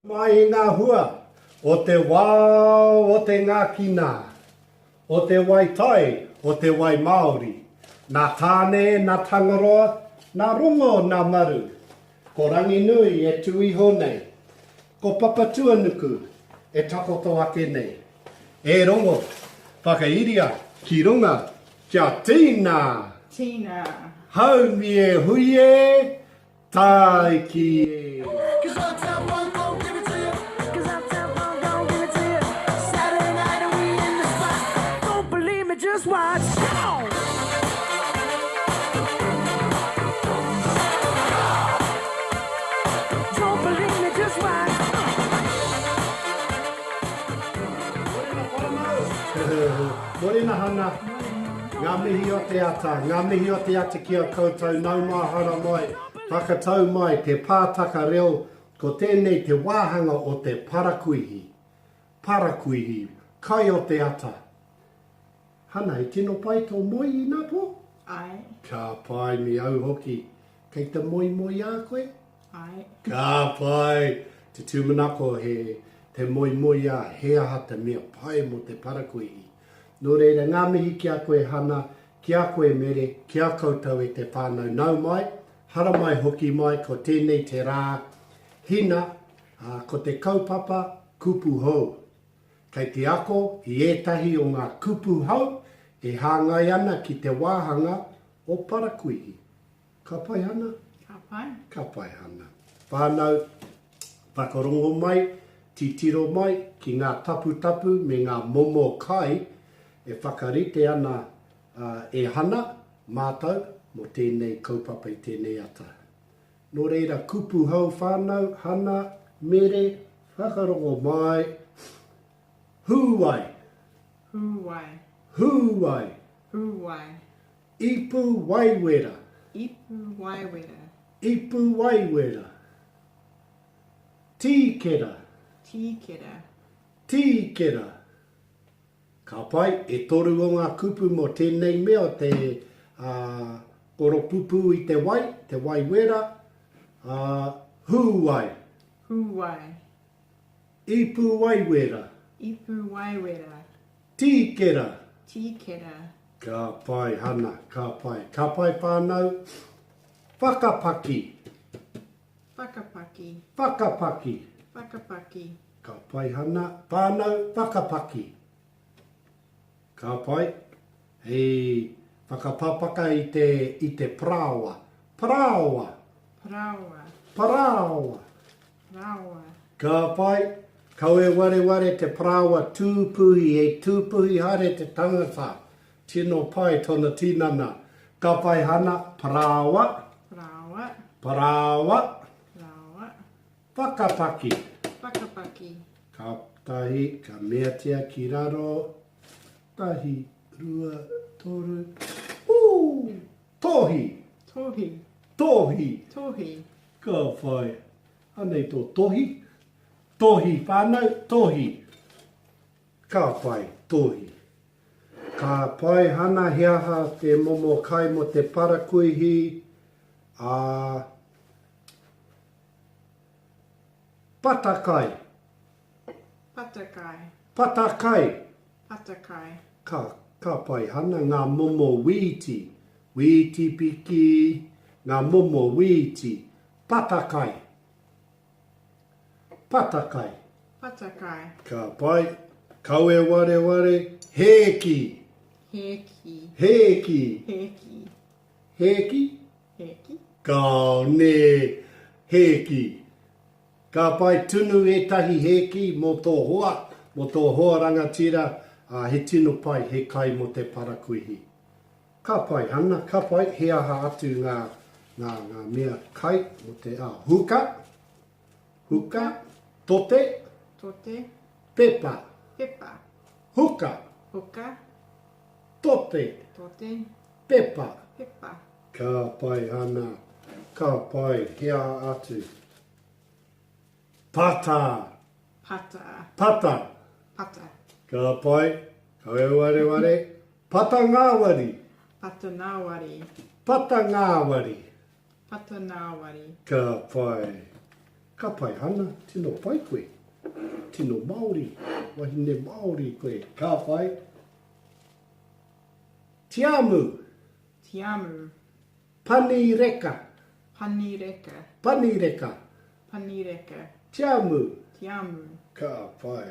Mai i ngā hua o te wao o te ngākina, o te wai tai, o te wai māori, nā Tāne, nā Tangaroa, nā Rongo, nā Maru, ko Ranginui e tū iho nei, ko Papatuanuku e takoto ake nei. E Rongo, whakairia ki runga kia tīna! Tīna! Haumi e hui e, Tāiki e! Morena whanau! Morena Hana! Ngā mihi o te ata, ngā mihi o te ata ki a koutou, nau mai haramai, whakatau mai te pātaka reo, ko tēnei te wāhanga o te parakuihi. Parakuihi, kai o te ata. Hana, i tino pai tō moe inapō? Āe. Ka pai, me au hoki. Kei te moemoeā koe? Āe. Ka pai! Te tūmanako he te moemoeā, he aha te mea pai mō te parakuihi. Nō reira, ngā mihi ki a koe Hana, ki a koe Mere, ki a koutou e te whānau nau mai, haramai hoki mai, ko tēnei te rā hina, ā, ko te kaupapa kupu hou. Kei te ako i ētahi o ngā kupu hou e hāngai ana ki te wāhanga o Parakuihi. Ka pai Hana? Ka pai. Ka pai Hana. Whānau, whakarongo mai, titiro mai ki ngā taputapu me ngā momo kai e whakarite ana e Hana mātou mō tēnei kaupapa i tēnei ata. Nō reira, kupu hou whānau, Hana, Mere, whakarongo mai, Hūwai! Hūwai. Hūwai! Hūwai. Ipu waiwera. Ipu waiwera. Ipu waiwera. Tīkera. Tīkera. Tīkera. Ka pai, e toru o ngā kupu mō tēnei mea o te koropupū i te wai, te wai wera, ā, hūwai. Hūwai. Ipu waiwera. Ipu waiwera. Tīkera. Tīkera. Ka pai Hana, ka pai. Ka pai whānau. Whakapaki. Whakapaki. Whakapaki. Whakapaki. Ka pai Hana. Whānau, whakapaki. Ka pai. Hei whakapapaka i te, i te parāoa. Parāoa. Parāoa. Parāoa. Parāoa. Ka pai. Kau e wareware te parāoa tūpuhi, he tūpuhi haere te tangata. Tino pai tona tinana. Ka pai Hana, parāoa. Parāoa. Parāoa. Parāoa. Whakapaki. Whakapaki. Ka tahi, ka meatia ki raro. Tahi, rua, toru. Ū! Tohi! Tohi. Tohi! Tohi. Ka whai. Anei tō tohi. Tohi whānau, tohi. Ka whai, tohi. Ka pai hana he aha te momo kai mo te parakuihi, a Patakai. Patakai. Patakai. Patakai. Ka, ka pai hana ngā momo wīti. Wīti piki, ngā momo wīti. Patakai. Patakai. Patakai. Ka pai. Kau e wareware, hēki. Hēki. Hēki. Hēki. Hēki? Hēki. Kao, nē, hēki. Ka pai tunu ētahi hēki mō tō hoa, mō tō hoa rangatira, ā, he tino pai, he kai mō te parakuihi. Ka pai, Hana, ka pai, he aha atu ngā, ngā, ngā mea kai mō te, ā, huka, huka, tote, Tote. pepa. Pepa. Huka. Huka. Tote. Tote. Pepa. Pepa. Ka pai, Hana. Ka pai, he aha atu? Pata. Pata. Pata. Pata. Ka pai, ka wareware. Pata ngāwari. Pata ngāwari. Pata ngāwari. Pata ngāwari. Ka pai. Ka pai Hana, tino pai koe. Tino Māori, wahine Māori koe. Ka pai. Tiamu. Tiamu. Pani reka. Pani reka. Pani reka. Pani reka. Tiamu. Tiamu. Ka pai.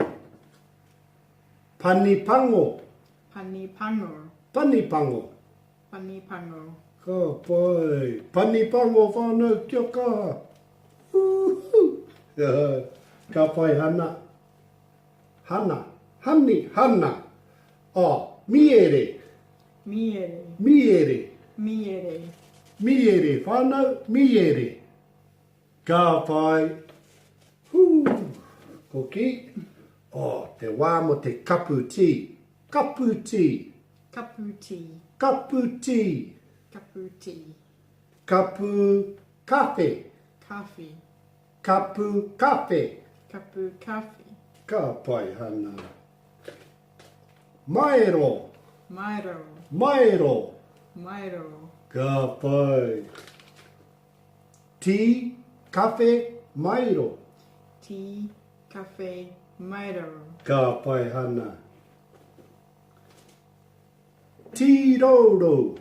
Pani pango. Pani pango. Pani pango. Pani pango. Ka pai. Pani pango whānau, kia kaha. Woohoo. Ka pai Hana. Hana. Hani, Hana. Oh, miere. Miere. Miere. Miere. Miere, whānau, miere. Ka pai. Hū. Hoki. Oh, te wā mo te kapu tī. Kapu tī. Kapu tī. Kapu tī. Kapu tī. Kapu kawhe. Kawhi. Kapu kawhe. Kapu kawhi. Ka pai, Hana. Maero. Maero. Maero. Maero. Ka pai. Tī, kawhe, maero. Tī, kawhe, maero. Ka pai, Hana. Tīrourou.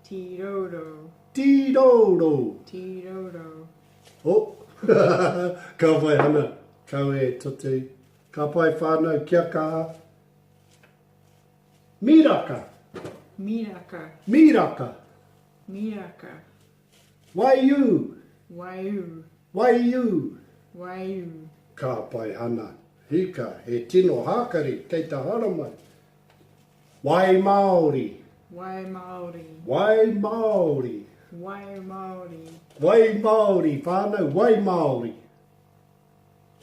Tīrourou. Tīrourou. Tīrourou. Oh, ka pai, Hana. Kau e tutu. Ka pai whānau, kia kaha. Miraka. Miraka. Miraka. Miraka. Waiū. Waiū. Waiū. Waiū. Ka pai, Hana. Hika, he tino hākari kei te haramai. Wai Māori. Wai Māori. Wai Māori. Wai Māori. Wai Māori, whānau, wai Māori.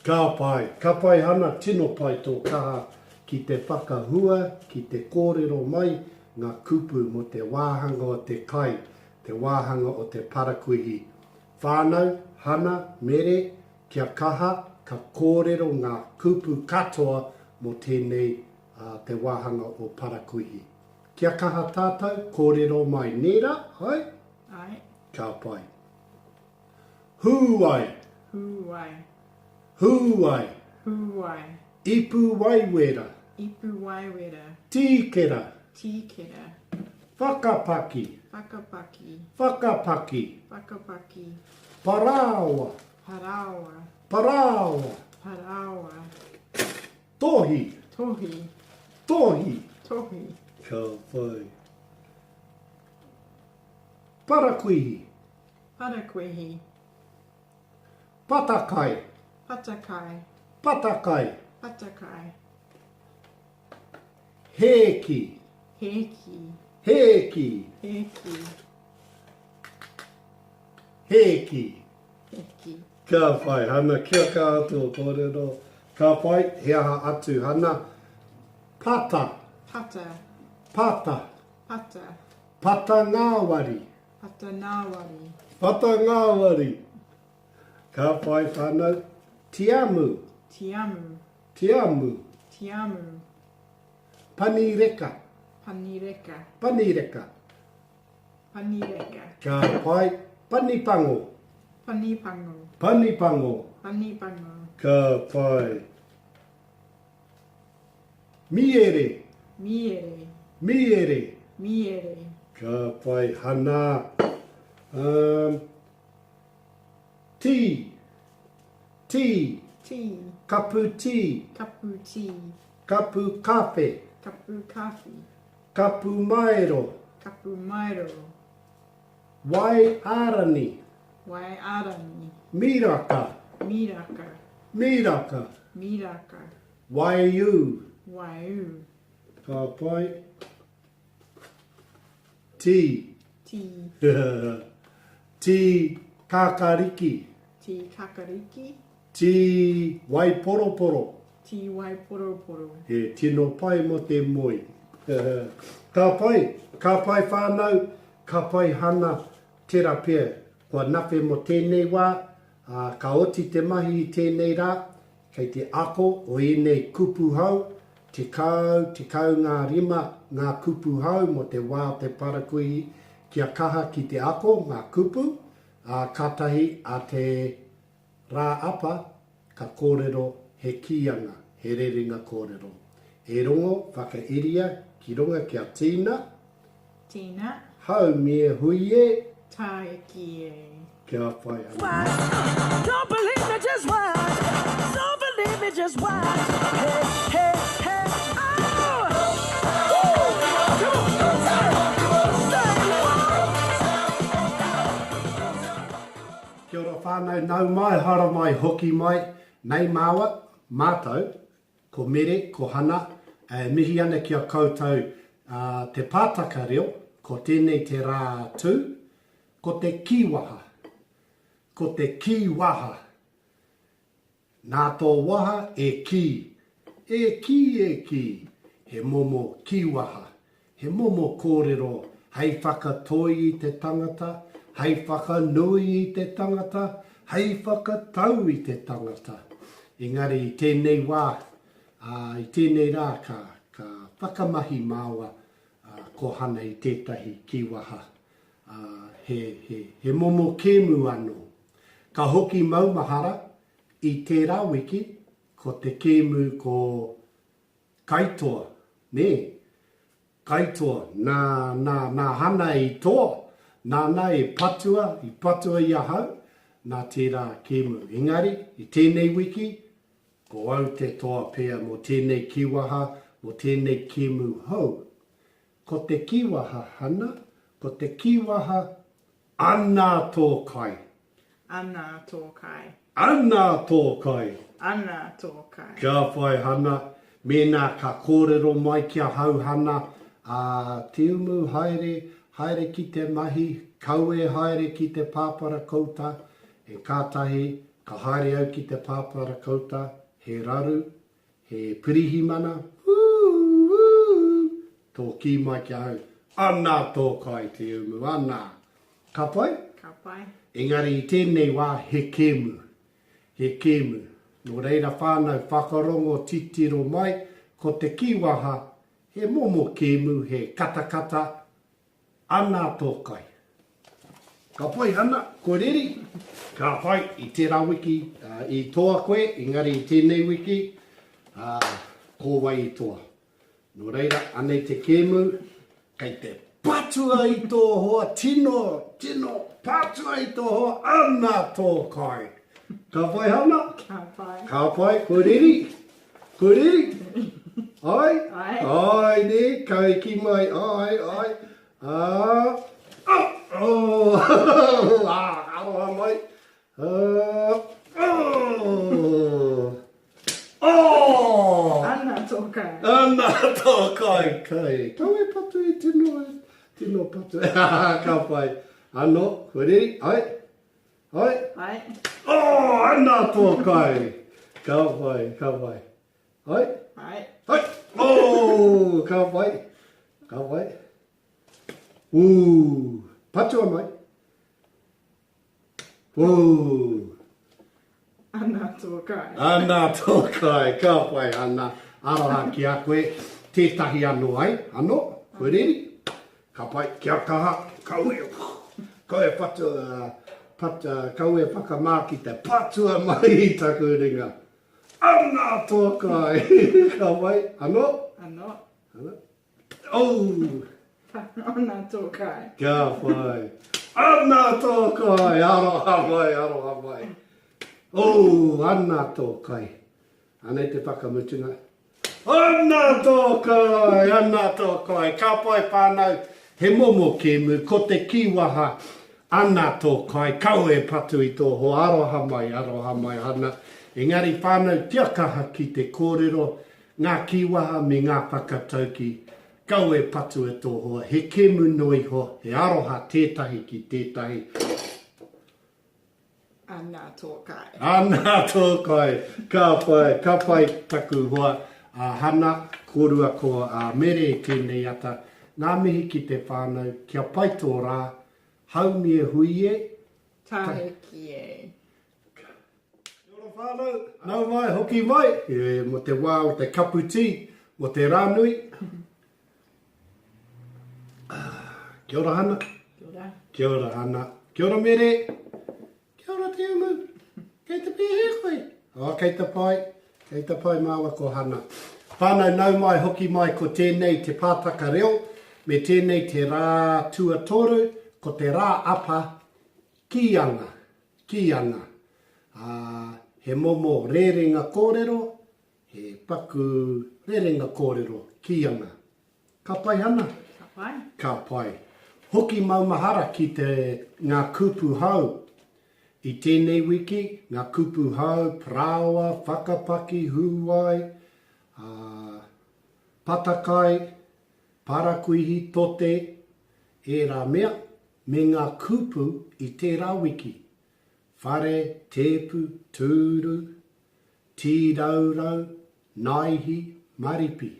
Ka pai. Ka pai Hana, tino pai tō kaha ki te whakahua, ki te kōrero mai ngā kupu mō te wāhanga o te kai, te wāhanga o te parakuihi. Whānau, Hana, Mere, kia kaha, ka kōrero ngā kupu katoa mō tēnei te wāhanga o parakuihi. Kia kaha tātou, kōrero mai, nē rā? Ai? Ai. Ka pai. Hūai. Hūai. Hūai. Hūai. Ipu waiwera. Ipu waiwera. Tīkera. Tīkera. Whakapaki. Whakapaki. Whakapaki. Whakapaki. Parāoa. Parāoa. Parāoa. Parāoa. Tohi. Tohi. Tohi. Tohi. Ka pai. Parakuihi. Parakuihi. Patakai. Patakai. Patakai. Patakai. Hēki. Hēki. Hēki. Hēki. Hēki. Hēki. Ka pai, Hana, kia kaha tō kōrero. Ka pai, he aha atu, Hana? Pata. Pata. Pata. Pata. Pata ngāwari. Pata ngāwari. Pata ngāwari. Ka pai whānau. Tiamu. Tiamu. Tiamu. Tiamu. Pani reka. Pani reka. Pani reka. Pani reka. Ka pai. Pani pango. Pani pango. Pani pango. Pani pango. Ka pai. Miere. Miere. Miere. Miere. Ka pai Hana. Um, tī. Tī. Tī. Kapu tī. Kapu tī. Kapu kawhe. Kapu kawhi. Kapu maero. Kapu maero. Wai ārani. Wai ārani. Miraka. Miraka. Miraka. Miraka. Waiū. Waiū. Ka pai. Tī. Tī. Tī kākāriki. Tī kākāriki. Tī waiporoporo. Tī waiporoporo. He tino pai mo te moe. Ka pai, ka pai whānau, ka pai Hana, tera pea, kua nawhe mo tēnei wā, ā, ka oti te mahi i tēnei rā, Kei te ako o ēnei kupu hou, 10, 15 ngā kupu hou mō te wā o te parakuihi kia kaha ki te ako ngā kupu, ā, kātahi a te Rā apa, ka kōrero he kīanga, he rerenga kōrero. E rongo whakairia ki runga kia tīna. Tīna. Haumie hui e. Tāiki e. Kia whai anō. Don't believe me, just watch. Don't believe me, just watch. Hey, hey, hey, oh! Woo! Come on, say, say what? Kia ora whānau, nau mai, haere mai, hoki mai, nei māua, mātou, ko Mere, ko Hana, e mihi ana ki a koutou te pātaka reo, ko tēnei te rā tū, ko te kīwaha, ko te kīwaha. Nā tō waha e kī, e kī e kī, he momo kīwaha, he momo kōrero hei whakatoi i te tangata, hei whakanui i te tangata, hei whakatau i te tangata. Engari i tēnei wā, ā, i tēnei rā ka, ka whakamahi māua ko Hana i tētahi kīwaha, ā, he, he, he momo kēmu anō. Ka hoki maumahara, i tērā wiki, ko te kēmu ko Kaitoa, nē? Kaitoa, nā, nā, nā Hana i toa, nāna e patua, i patua i ahau, nā tērā kēmu. Engari, i tēnei wiki, ko au te toa pea mō tēnei kīwaha, mō tēnei kēmu hou. Ko te kīwaha Hana, ko te kīwaha Ana tō kai. Ana tō kai. Ana tō kai. Ana tō kai. Kia whai Hana, mēnā ka kōrero mai ki ahau Hana, ā, Te Umu haere, haere ki te mahi, kaue haere ki te pāpara kouta, e kātahi ka haere au ki te pāpara kouta, he raru, He pirihimana, ū-ū, tō kī mai ki ahau, ana tō kai te umu, ana. Ka pai? Ka pai. Engari i tēnei wā he kēmu, he kēmu. Nō reira whānau whakarongo titiro mai, ko te kīwaha, he momo kēmu, he katakata, Ana tō kai. Ka pai Hana, kua reri? Ka pai, i tērā wiki i toa koe, engari i tēnei wiki, ko wai i toa? Nō reira, anei te kēmu, kei te patua i tō hoa, tino, tino, patua i tō hoa, ana tō kai. Ka pai Hana? Ka pai. Ka pai, kua reri? Kua reri? Ai? Ai. Ai, nē, ka i kī mai, ai, ai. Ā, oh, oh, ā, aroha mai. Ā, oh, oh! Ana tō kai. Ana tō kai, kai. Kau e patu e tino, tino patu. Ka pai. Anō, kua reri, ai. Ai. Ai. Oh, ana tō kai. Ka pai, ka pai. Ai. Ai. Ai. Oh, ka pai. Ka pai. Ū, patua mai. Ū. Ana tō kai. Ana tō kai, ka pai, ana. Aroha ki a koe. Tētahi anō ai, anō, kua reri. Ka pai, kia kaha, kaua e, kaua e patua, patua, kaua e whakamā ki te patua mai i taku ringa. Ana tō kai! Ka pai, anō? Anō. Anō. Oh! Ana tō kai. Kia pai. Ana tō kai! Aroha mai, aroha mai. Oh, ana tō kai. Anei te whakamutunga. Ana tō kai! Ana tō kai! Ka pai whānau, he momo kēmu, ko te kīwaha, ana tō kai, kaua e patu i tō hoa, aroha mai, aroha mai Hana. Engari whānau, kia kaha ki te kōrero, ngā kīwaha me ngā whakatauki, kaua e patu e tō hoa, he kēmu noa iho, he aroha tētahi ki tētahi. Ana tō kai. Ana tō kai. Ka pai, ka pai taku hoa a Hana, kōrua ko a Mere i tēnei ata. Ngā mihi ki te whānau, kia pai tō rā, haumi e hui e. Tāheki e. Kia ora whānau, nau mai, hoki mai, mō te wā o te kapu tī, mō te rā nui. Kia ora Hana. Kia ora. Kia ora Hana. Kia ora Mere. Kia ora Te Umu. Kei te pēhea koe? Oh, kei te pai. Kei te pai māua ko Hana. Whānau nau mai hoki mai ko tēnei te pātaka reo me tēnei te rā tuatoru ko te rā apa kīanga, kīanga. Ā, he momo rerenga kōrero, he paku rerenga kōrero, kīanga. Ka pai Hana? Ka pai. Ka pai. Hoki maumahara ki te ngā kupu hou. I tēnei wiki, ngā kupu hou, parāoa, whakapaki, hūwai, ā, patakai, parakuihi, tote, ērā mea, me ngā kupu i tērā wiki, whare, tēpu, tūru, tīraurau, naihi, maripi.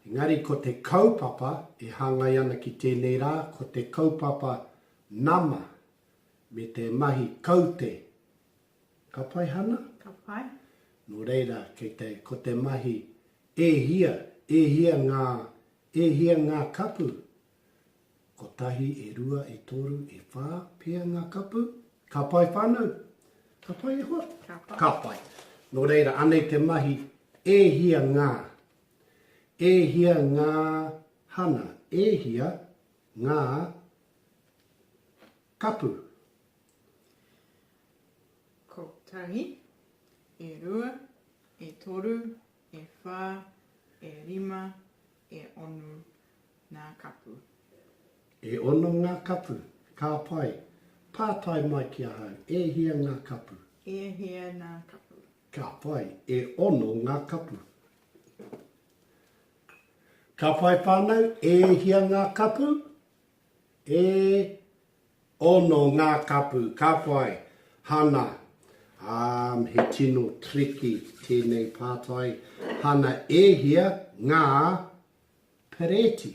Engari ko te kaupapa e hāngai ana ki tēnei rā, ko te kaupapa nama me te mahi kaute. Ka pai Hana? Ka pai. Nō reira, kei te, ko te mahi e hia, e hia ngā, e hia ngā kapu? Kotahi, e rua, e toru, e whā pea ngā kapu? Ka pai whānau? Ka pai e hoa? Ka pai. Ka pai. Nō reira, anei te mahi, e hia ngā? E hia ngā hana? E hia ngā kapu? Kotahi, e rua, e toru, e whā, e rima, e ono ngā kapu. E ono ngā kapu. Ka pai. Pātai mai ki ahau, e hia ngā kapu? E hia ngā kapu? Ka pai. E ono ngā kapu. Ka pai whānau, e hia ngā kapu? E ono ngā kapu. Ka pai. Hana. Um, he tino tricky tēnei pātai. Hana, e hia ngā Pereti.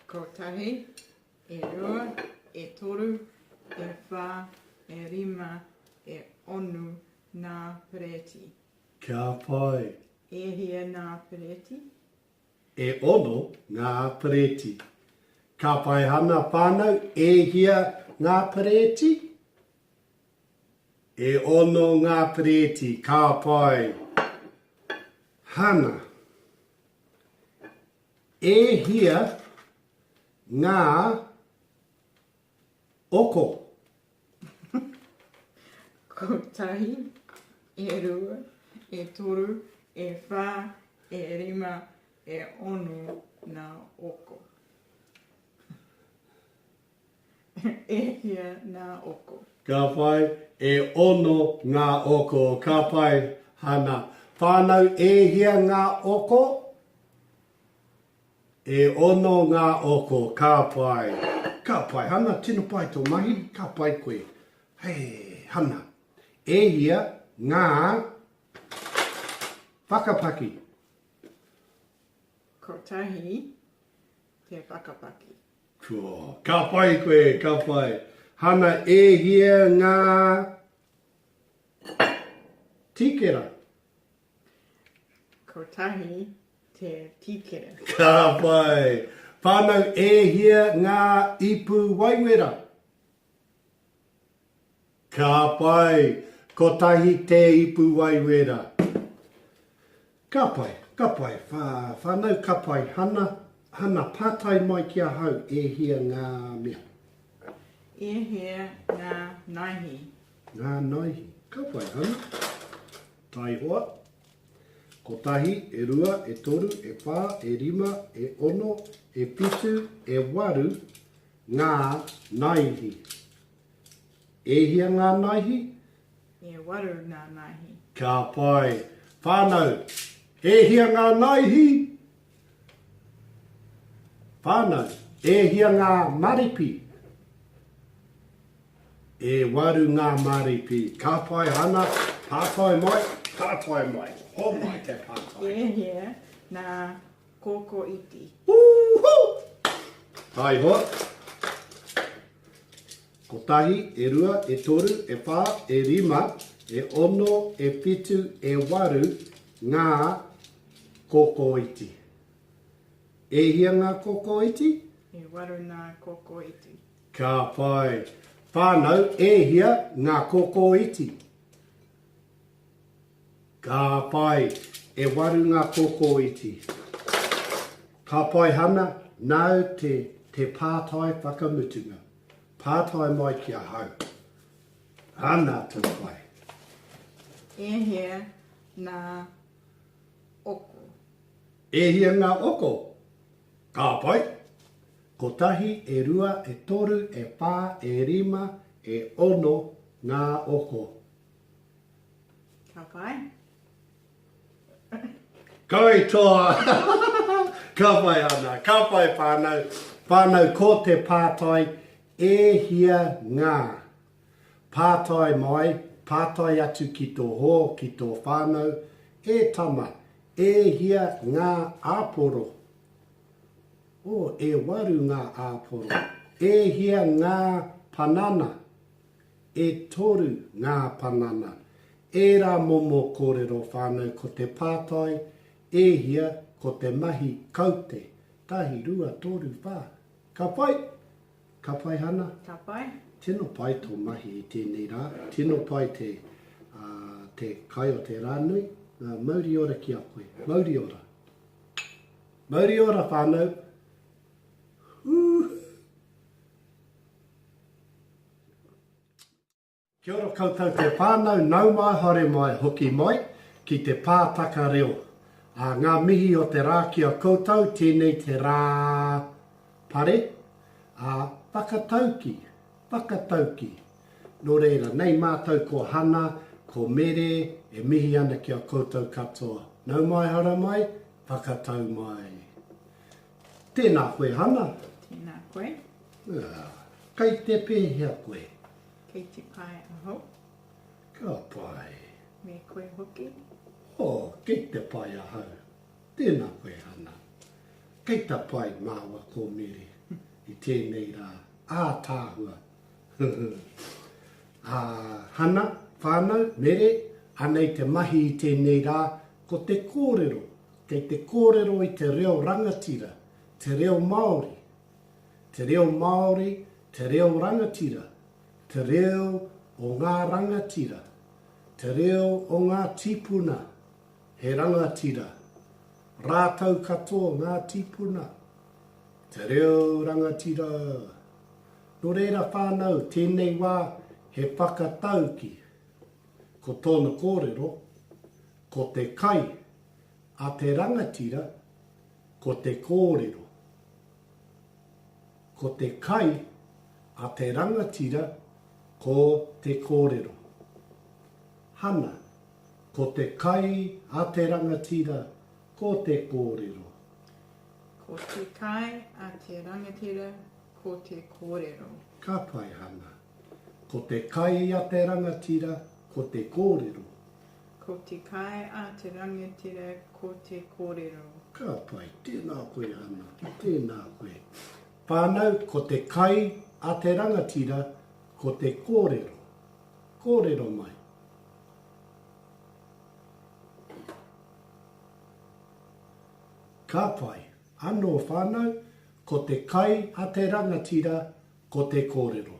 Kotahi, e rua, e toru, e whā, e rima, e ono ngā pereti. Kia pai. E hia ngā pereti? E ono ngā pereti. Ka pai Hana whānau, e hia ngā pereti? E ono ngā perēti, ka pai. Hana. E hia ngā oko? Kotahi, e rua, e toru, e whā, e rima, e ono ngā oko. E hia ngā oko? Ka pai, e ono ngā oko. Ka pai, Hana. Whānau, e hia ngā oko? E ono ngā oko. Ka pai. Ka pai, Hana, tino pai tō mahi. Ka pai koe. Hei, Hana. E hia ngā whakapaki? Kotahi te whakapaki. Cool. Ka pai koe, ka pai. Hana, e hia ngā tīkera? Kotahi te tīkera. Ka pai. Whānau, e hia ngā ipu waiwera? Ka pai! Kotahi te ipu waiwera. Ka pai, ka pai, wha, whanau ka pai, Hana, Hana, pātai mai ki ahau e hia ngā mea. E hia ngā naihi. Ngā naihi. Ka pai, Hana. Taihoa. Kotahi, e rua, e toru, e whā, e rima, e ono, e whitu, e waru ngā naihi. E hia ngā naihi? E waru ngā naihi. Ka pai. Whānau, e hia ngā naihi? Whānau, e hia ngā maripi? E waru ngā maripi. Ka pai Hana, pātai mai, pātai mai. Homai te pātai. E hia ngā kōkō iti? Woohoo! Taihoa. Kotahi, e rua, e toru, e whā, e rima, e ono, e whitu, e waru ngā kōkō iti. E hia ngā kōkō iti? E waru ngā kōkō iti. Ka pai. Whānau, e hia ngā kōkō iti? Ka pai, e waru ngā kōkō iti. Ka pai Hana, nāu te te pātai whakamutunga. Pātai mai ki ahau. Ana tō pai. E hia ngā oko? E hia ngā oko? Ka pai. Kotahi, e rua, e toru, e whā, e rima, e ono ngā oko. Ka pai. Kai toa! Ka pai ana, ka pai whānau. Whānau ko te pātai, e hia ngā? Pātai mai, pātai atu ki tō hoa, ki tō whānau, e tama, e hia ngā āporo? Oh, e waru ngā āporo. E hia ngā panana? E toru ngā panana. Ērā momo kōrero whānau ko te pātai, e hia, ko te mahi kaute, tahi, rua, toru, whā. Ka pai! Ka pai Hana? Ka pai. Tino pai tō mahi i tēnei rā. Tino pai te, te kai o te rā nui. Mauri ora ki a koe. Mauri ora. Mauri ora whānau. Hū! Kia ora koutou te whānau, nau mai, haere mai, hoki mai ki te pātaka reo. Ā, ngā mihi o te rā ki a koutou, tēnei te rā pare, ā, whakatauki, whakatauki. Nō reira, nei mātou ko Hana, ko Mere e mihi ana ki a koutou katoa. Nau mai, haere mai, whakatau mai. Tēnā koe Hana. Tēnā koe. Ā, kei te pēhea koe? Kei te pai ahau. Ka pai. Me koe hoki. Oh, kei te pai ahau. Tēnā koe Hana. Kei ta pai māua ko Mere i tēnei rā. Ātaahua. Ā, Hana, whānau, Mere, anei te mahi i tēnei rā, ko te kōrero. Kei te kōrero i te reo rangatira, te reo Māori. Te reo Māori, te reo rangatira, te reo o ngā rangatira, te reo o ngā tīpuna, he rangatira. Rātou katoa ngā tīpuna. Te reo rangatira. Nō reira whānau, tēnei wā he whakatauki. Ko tōna kōrero, ko te kai a te rangatira, ko te kōrero. Ko te kai a te rangatira ko te kōrero. Hana, Ko te kai a te rangatira ko te kōrero. Ko te kai a te rangatira ko te kōrero. Ka pai, Hana. Ko te kai a te rangatira ko te kōrero. Ko te kai a te rangatira ko te kōrero. Ka pai, tēnā koe Hana, tēnā koe. Whānau, ko te kai a te rangatira ko te kōrero. Kōrero mai. Ka pai. Anō whānau, ko te kai a te rangatira ko te kōrero.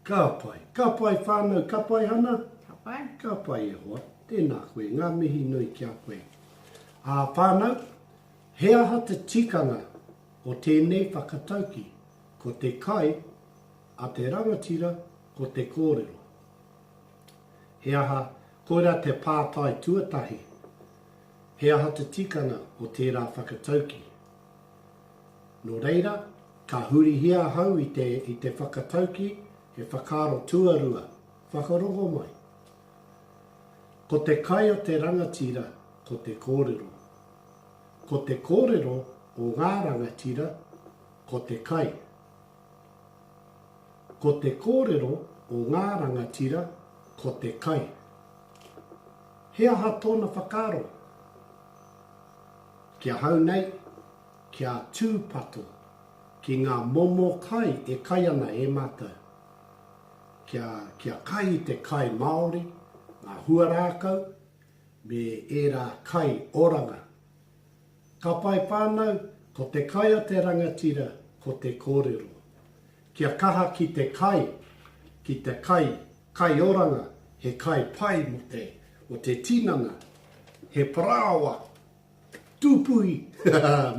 Ka pai. Ka pai whānau, ka pai Hana? Ka pai. Ka pai e hoa. Tēnā koe, ngā mihi nui ki a koe. Ā whānau, he aha te tikanga o tēnei whakatauki, ko te kai a te rangatira ko te kōrero? He aha, koirā te pātai tuatahi, he aha te tikanga o tērā whakatauki? Nō reira, ka hurihia ahau i te, i te whakatauki, he whakaaro tuarua, whakarongo mai. Ko te kai o te rangatira, ko te kōrero. Ko te kōrero o ngā rangatira, ko te kai. Ko te kōrero o ngā rangatira, ko te kai. He aha tōna whakaaro? Ki ahau nei, kia tūpato ki ngā momo kai e kai ana e mātou. Kia, kia kai i te kai Māori, ngā huarākau, me ērā kai oranga. Ka pai whānau, ko te kai a te rangatira, ko te kōrero. Kia kaha ki te kai, ki te kai, kai oranga, he kai pai mō te, mō te tinana, he parāoa, tūpuhi,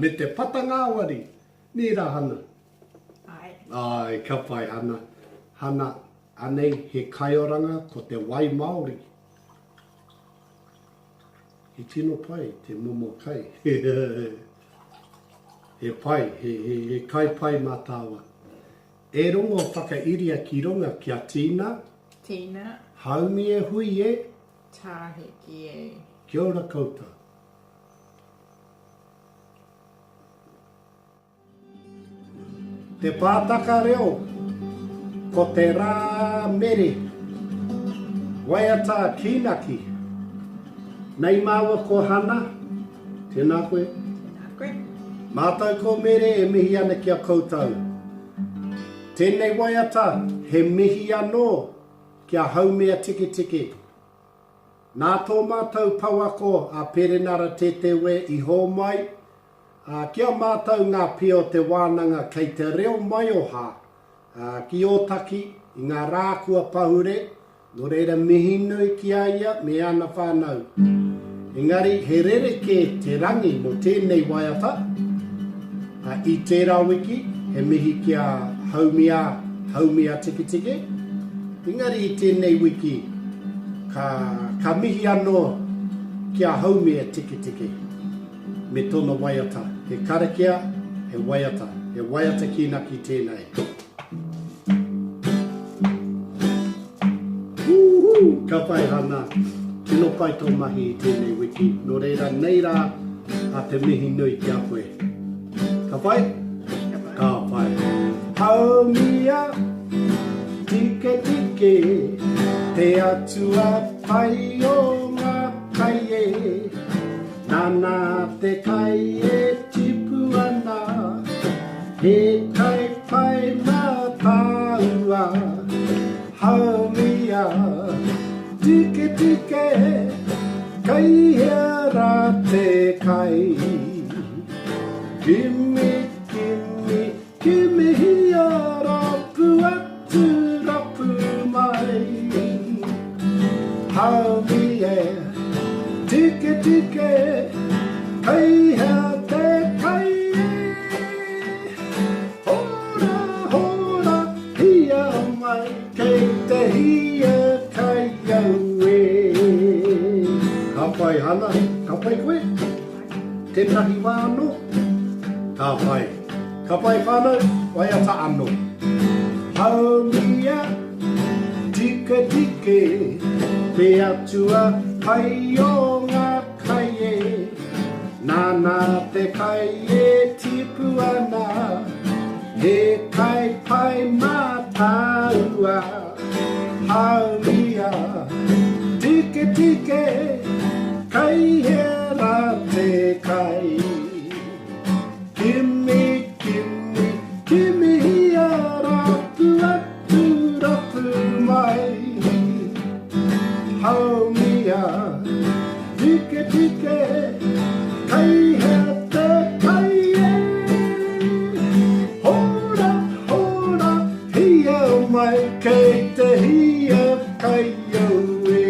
me te pata ngāwari. Nē rā, Hana? Āe. Āe, ka pai, Hana. Hana, anei he kaioranga ko te wai Māori. He tino pai te momo kai. He pai, he, he, he kai pai mā tāua. E rongo whakairia ki runga kia tīna. Tīna. Haumi e hui e. Tāhiki e. Kia ora koutou. Te Pātaka Reo, ko te Rā Mere, Waiata Kīnaki, Nei māua ko Hana, tēnā koe. Tēnā koe. Mātou ko Mere e mihi ana ki a koutou. Tēnei waiata he mihi anō ki a Haumea Tiketike. Nā tō mātou pouako a Perenara Tetewe i hōmai, Ā, ki a mātou ngā pia o te wānanga kei te reo maioha, ā, ki Ōtaki i ngā rā kua pahure, nō reira mihi nui ki a ia me ana whānau. Engari he rerekē te rangi mō tēnei waiata, ā, i tērā wiki he mihi ki a Haumia, Haumia Tiketike, engari i tēnei wiki ka, ka mihi anō ki a Haumia Tiketike. Me tona waiata. He karakia, he waiata. He waiata kīnaki tēnei. Woohoo! Ka pai Hana. Tino pai tō mahi i tēnei wiki. Nō reira, nei rā a te mihi nui ki a koe. Ka pai? Ka pai. Ka pai. Haumia, tiketike, te atua pai o ngā kai e. Nana te kai e tipu ana, he kai pai mā tāua. Haumia, tiketike, kei hea rā te kai? Kimi, kimi, Kimihia rapu atu rapu mai Haumi e tiketike kei hea te kai e Hora hora hia mai kei te hia kai au e Ka pai Hana, ka pai koe? Tētahi wā anō? Ka pai. Ka pai whānau, waiata anō. Haumia, tiketike, te atua kai o ngā kai e. Nāna te kai e tipu ana, he kai pai mā tāua. Haumia, tiketike, kei hea rā te kai? Kimi, kimi, kimihia rapu atu, rapu mai. Haumia, tiketike, kei hea te kai e? Hora, hora, hia mai, kei te hia kai au e.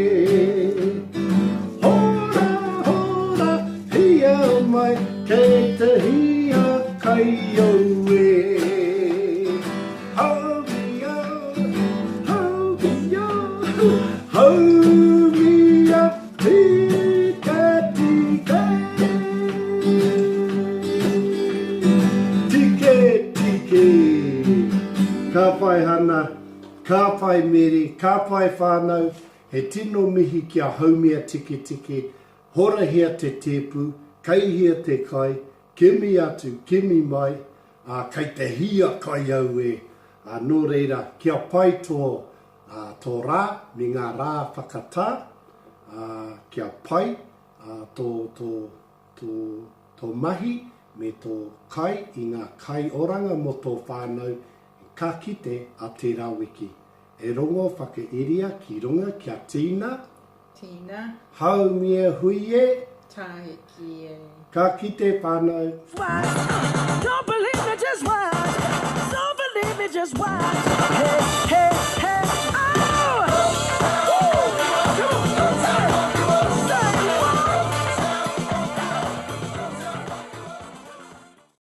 Hora, hora, Hia mai kei te hia kai au e. Haumia, haumia, haumia tika tika Tike tike Ka pai Hana, ka pai Meri, ka pai whanau, he tino mihi ki a Haumia Tiketike Horahia te tēpu, kaihia te kai, kimi atu, kimi mai, ā, kei te hia kai au e, ā, nō reira, kia pai tō, ā, tō rā me ngā rā whakatā, ā, kia pai, ā, tō, tō, tō, tō mahi me tō kai i ngā kai oranga mō tō whānau, ka kite a tērā wiki. E rongo whakairia ki runga kia tīna, Tina. Haumia hui e. Tahiki e. Ka kite whanau. Don't believe me, just watch. believe me, just watch. Hey, hey, hey.